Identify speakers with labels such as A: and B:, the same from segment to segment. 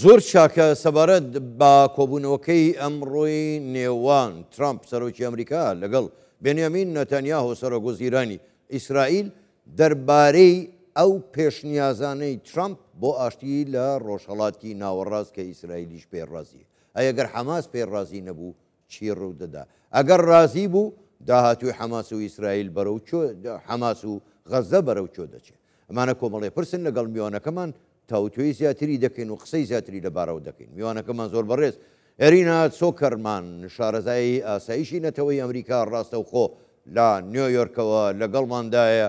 A: زۆر چاکە سەبارەت بە کۆبوونەوەکەی ئەمڕۆی نێوان ترامپ سەرۆکی ئەمریکا لەگەڵ بێنیامین نەتانیاهۆ سەرۆک وەزیرانی ئیسرائیل دەربارەی ئەو پێشنیازانەی ترامپ بۆ ئاشتی لە ڕۆژهەڵاتی ناوەڕاست کە ئیسرائیلیش پێی ڕازییە. ئەی ئەگەر حەماس پێی ڕازی نەبوو چی ڕوودەدا؟ ئەگەر ڕازی بوو داهاتووی حەماس و ئیسرائیل بەرەو کوێ حەماس و غەززە بەرەو کوێ دەچێت؟ ئەمانە کۆمەڵێ پرسن لەگەڵ میوانەکەمان تاوتوێی زیاتری دەکەین و قسەی زیاتری لەبارەوە دەکەین. میوانەکەمان زۆر بەڕێز ئێرینا سۆکەرمان، شارەزای ئاسایشی نەتەوەیی ئەمریکا ڕاستەوخۆ لە نیۆیۆرکەوە لەگەڵماندایە.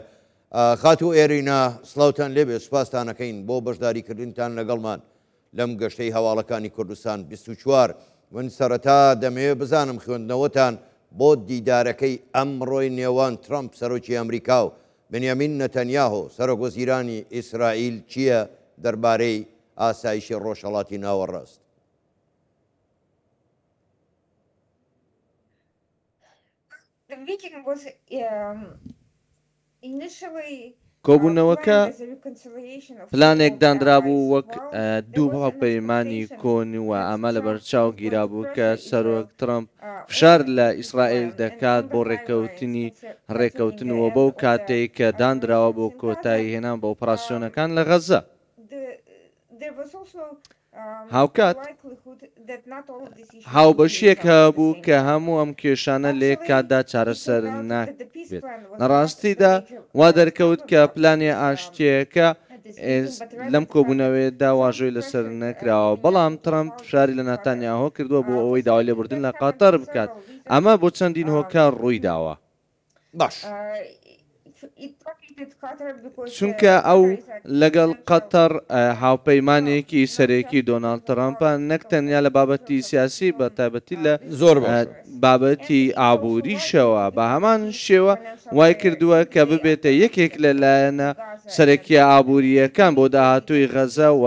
A: خاتوو ئێرینا، سڵاوتان لێبێ، سوپاستان ئەکەین بۆ بەشداریکردنتان لەگەڵمان لەم گەشتەی هەواڵەکانی کوردستان 24. من سەرەتا دەمەوێ بزانم خوێندنەوەتان بۆ دیدارەکەی ئەمڕۆی نێوان ترەمپ سەرۆکی ئەمریکا و بنیامین نەتەنیاهۆ، سەرۆکوەزیرانی ئیسرائیل چییە دەربارەی ئاسایشی ڕۆژهەڵاتی ناوەڕاست؟
B: کۆبوونەوەکە پلانێک دانرابوو وەک دوو هاوپەیمانی کۆن و ئەمە لەبەرچاو گیرابوو کە سەرۆک ترەمپ فشار لە ئیسرائیل دەکات بۆ ڕێککەوتنی ڕێککەوتن و بەو کاتەی کە دانراوە بۆ کۆتایی هێنان بە ئۆپراسیۆنەکان لە غەززە. هاوکات هاوبەشییەک هەبوو کە هەموو ئەم کێشانە لە یەک کاتدا چارەسەر نابێت. لە ڕاستیدا وا دەرکەوت کە پلانی ئاشتییەکە لەم کۆبوونەوەیەدا واژۆی لەسەر نەکراوە، بەڵام ترەمپ فشاری لە ناتانیاهۆ کردووە بۆ ئەوەی داوای لێبوردن لە قەتەر بکات. ئەمە بۆ چەندین هۆکار ڕوویداوە.
A: باش.
B: چونکە ئەو لەگەڵ قەتەر هاوپەیمانێکی سەرەکی دۆناڵد ترەمپە، نەک تەنیا لە بابەتی سیاسی بە تایبەتی لە
A: زۆر باشە.
B: بابەتی ئابووریشەوە بە هەمان شێوە وای کردووە کە ببێتە یەکێک لە لایەنە سەرەکییە ئابوورییەکان بۆ داهاتووی غەزە و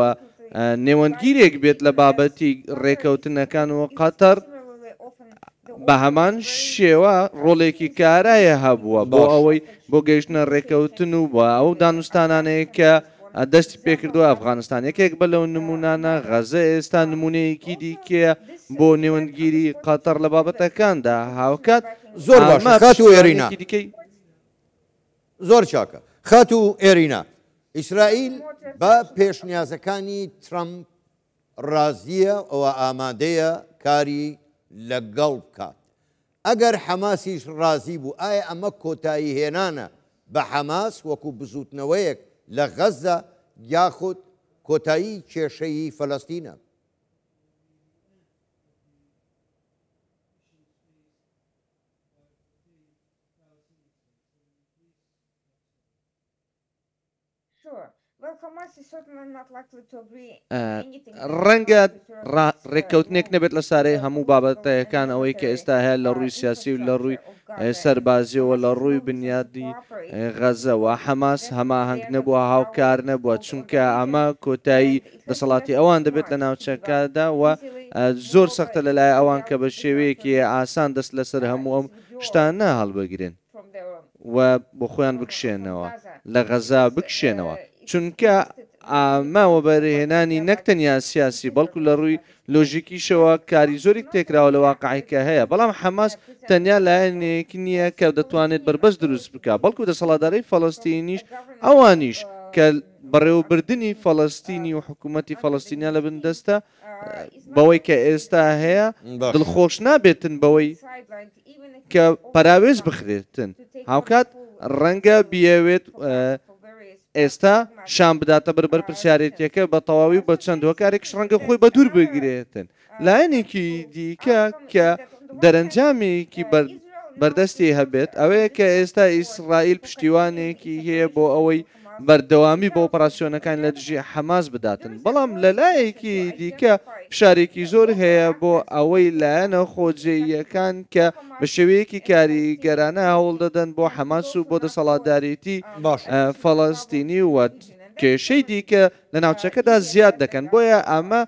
B: نێوەندگیرێک بێت لە بابەتی ڕێکەوتنەکان و قەتەر بە هەمان شێوە ڕۆڵێکی کارای هەبووە بۆ ئەوەی بۆ گەیشتنە ڕێکەوتن و بۆ ئەو دانوستانانەیە کە دەستی پێکردووە ئەفغانستان یەکێک بە لەو نمونانە غەزە ئێستا نمونەیەکی دیکەیە بۆ نێوەندگیری قەتەڕ لە بابەتەکاندا هاوکات
A: زۆر باشە خاتوو ئێرینا
B: دیکەی
A: زۆر چاکە خاتوو ئێرینا ئیسرائیل بە پێشنیازەکانی ترەمپ ڕازییە و ئامادەیە کاری لەگەڵ بکات. ئەگەر حەماسیش ڕازی بوو، ئایا ئەمە کۆتاییهێنانە بە حەماس وەکو بزووتنەوەیەک لە غەززە یاخود کۆتایی کێشەی فەلەستینە؟
B: ڕەنگە ڕێککەوتنێک نەبێت لە سارەی هەموو بابەتەکان ئەوەی کە ئێستا هەیە لە ڕووی سیاسی و لە ڕووی سەربازیەوە لە ڕووی بنیادی غەزەوە حەماس هەماهەنگ نەبووە هاوکار نەبووە چونکە ئەمە کۆتایی دەسەڵاتی ئەوان دەبێت لە ناوچەکەدا و زۆر سەختە لەلای ئەوان کە بە شێوەیەکی ئاسان دەست لەسەر هەموو ئەم شتانە هەڵبگرن. و بۆ خۆیان بکشێنەوە لە غەزا بکشێنەوە چونکە ئەمە وەبەرهێنانی نەک تەنیا سیاسی بەڵکو لە ڕووی لۆژیکیشەوە کاری زۆریک تێکراوە لە واقعی کە هەیە بەڵام حەماس تەنیا لایەنێک نییە کە دەتوانێت بەربەست دروست بکا بەڵکو دەسەڵاتدارەی فەڵەستینیش ئەوانیش کە بەڕێوەبردنی فەڵەستینی و حکوومەتی فەڵەستینیان لە بن دەستە بەوەی کە ئێستا هەیە دڵخۆش نابێتن بەوەی کە پەراوێز بخرێتن، هاوکات ڕەنگە بیەوێت ئێستا شان بداتە بەر بەرپرسیارێتیەکە بە تەواوی و بە چەند هۆکارێکیش ڕەنگە خۆی بە دوور بگرێتن. لایەنێکی دیکە کە دەرەنجامێکی بەردەستی هەبێت ئەوەیە کە ئێستا ئیسرائیل پشتیوانێکی هەیە بۆ ئەوەی بەردەوامی بە ئۆپەراسیۆنەکان لە دژی حەماس بداتن، بەڵام لە لایەکی دیکە فشارێکی زۆر هەیە بۆ ئەوەی لایەنە خۆجێییەکان کە بە شێوەیەکی کاریگەرانە هەوڵ دەدەن بۆ حەماس و بۆ دەسەڵاتدارێتی فەڵەستینی و کێشەی دیکە لە ناوچەکەدا زیاد دەکەن، بۆیە ئەمە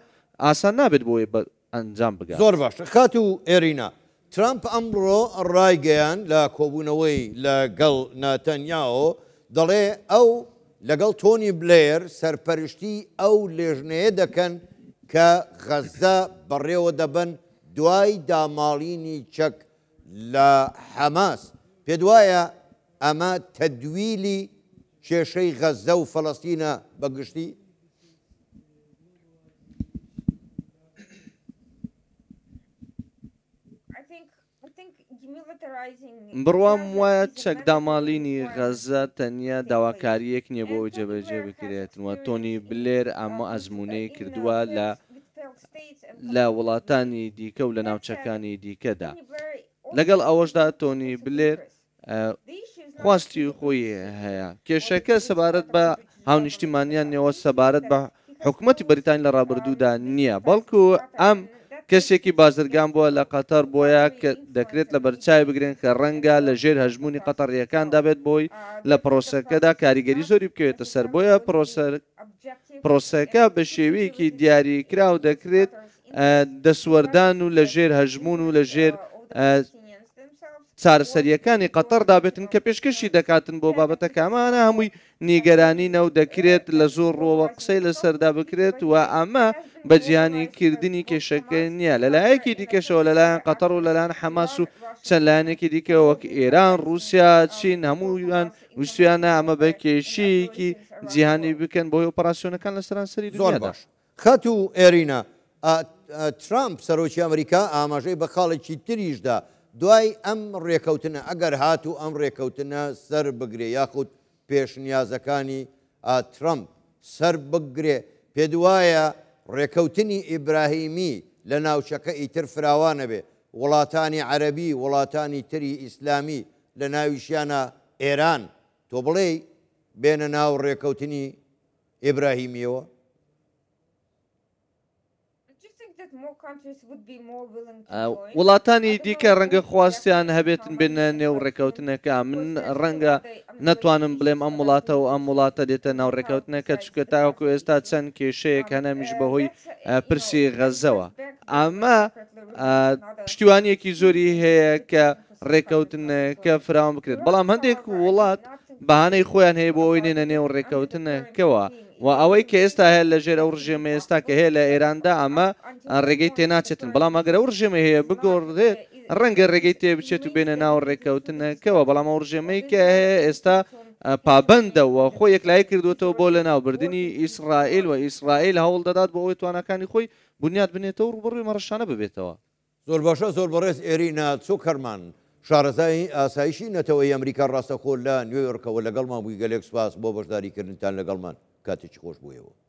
B: ئاسان نابێت بۆی بە ئەنجام بگات.
A: زۆر باشە خاتوو ئێرینا، ترەمپ ئەمڕۆ ڕایگەیاند لە کۆبوونەوەی لەگەڵ ناتانیاهۆ، دەڵێ ئەو لەگەڵ تۆنی بلێر سەرپەرشتی ئەو لێژنەیە دەکەن کە غەززە بەڕێوە دەبەن دوای داماڵینی چەک لە حەماس، پێت وایە ئەمە تەدویلی کێشەی غەززە و فەلەستینە بە گشتی؟
B: بڕوام وایە چەکداماڵینی غەززە تەنیا داواکارییەک نییە بۆ ئەوەی جێبەجێ بکرێت و تۆنی بلێر ئەمە ئەزموونەی کردووە لە لە وڵاتانی دیکە و لە ناوچەکانی دیکەدا. لەگەڵ ئەوەشدا تۆنی بلێر خواستی خۆی هەیە. کێشەکە سەبارەت بە هاونیشتیمانیان نیەوە سەبارەت بە حکومەتی بەریتانی لە ڕابردوودا نییە، بەڵکو ئەم کەسێکی بازرگان بووە لە قەتەر بۆیە کە دەکرێت لە بەرچاوی بگرن کە ڕەنگە لە ژێر هەژموونی قەتەڕییەکاندا بێت بۆی لە پرۆسەکەدا کاریگەری زۆری بکەوێتە سەر بۆیە پرۆسەکە بە شێوەیەکی دیاریکراو دەکرێت دەستوەردان و لە ژێر هەژموون و لە ژێر چارەسەرییەکانی قەتەڕدا بێتن کە پێشکەشی دەکاتن بۆ بابەتەکە ئەمانە هەمووی نیگەرانینە و دەکرێت لە زۆر ڕووەوە قسەی لەسەردا بکرێت و ئەمە بە جیهانی کردنی کێشەکە نییە لەلایەکی دیکەشەوە لەلایەن قەتەڕ و لەلایەن حەماس و چەند لایەنێکی دیکە وەک ئێران ڕووسیا چین هەموویان ویستویانە ئەمە بە کێشەیەکی جیهانی بکەن بۆی ئۆپەراسیۆنەکان لە سەرانسەری
A: زۆر
B: دنیادا.
A: باش خاتوو ئێرینا، ترامپ سەرۆکی ئەمریکا ئاماژەی بە خاڵێکی تریش دا، دوای ئەم ڕێکەوتنە ئەگەر هاتوو ئەم ڕێکەوتنە سەر بگرێ یاخود پێشنیازەکانی ترەمپ سەر بگرێ، پێت وایە ڕێکەوتنی ئیبراهیمی لە ناوچەکە ئیتر فراوانەبێ، وڵاتانی عەرەبی، وڵاتانی تری ئیسلامی لە ناویشیانا ئێران، تۆ بڵێی بێنە ناو ڕێکەوتنی ئیبراهیمیەوە؟
B: وڵاتانی دیکە ڕەنگە خواستیان هەبێتن بێنە نێو ڕێکەوتنەکە من ڕەنگە نەتوانم بڵێم ئەم وڵاتە و ئەم وڵاتە دێتە ناو ڕێکەوتنەکە چونکە تاوەکو ئێستا چەند کێشەیەک هەنەمیش بەهۆی پرسی غەزەوە ئەمە پشتیوانیەکی زۆری هەیە کە ڕێکەوتنەکە فراوان بکرێت بەڵام هەندێک وڵات بەهانەی خۆیان هەیە بۆ ئەوەی نێنە نێو ڕێکەوتنەکەوە و ئەوەی کە ئێستا هەیە لە ژێر ئەو ڕژێمە ئێستا کە هەیە لە ئێراندا ئەمە ڕێگەی تێناچێتن بەڵام ئەگەر ئەو ڕژێمە هەیە بگۆڕدرێت ڕەنگە ڕێگەی تێ بچێت و بێنە ناو ڕێککەوتنەکەوە بەڵام ئەو ڕژێمەی کە هەیە ئێستا پابەندە و خۆی یەکلایی کردوێتەوە بۆ لە ناوبردنی ئیسرائیل و ئیسرائیل هەوڵ دەدات بۆ ئەوەی تواناکانی خۆی بنیات بنێتەوە ڕووبەڕووی مەڕەشانە ببێتەوە.
A: زۆر باشە زۆر بەڕێز ئێرینا چوکەرمان شارەزای ئاسایشی نەتەوەیی ئەمریکا ڕاستەخۆ لە نیویۆرکەوە لەگەڵمان بووی گەلێک سوپاس بۆ بەشداری کردنتان لەگەڵمان کاتێکی خۆش بۆ ئێوە.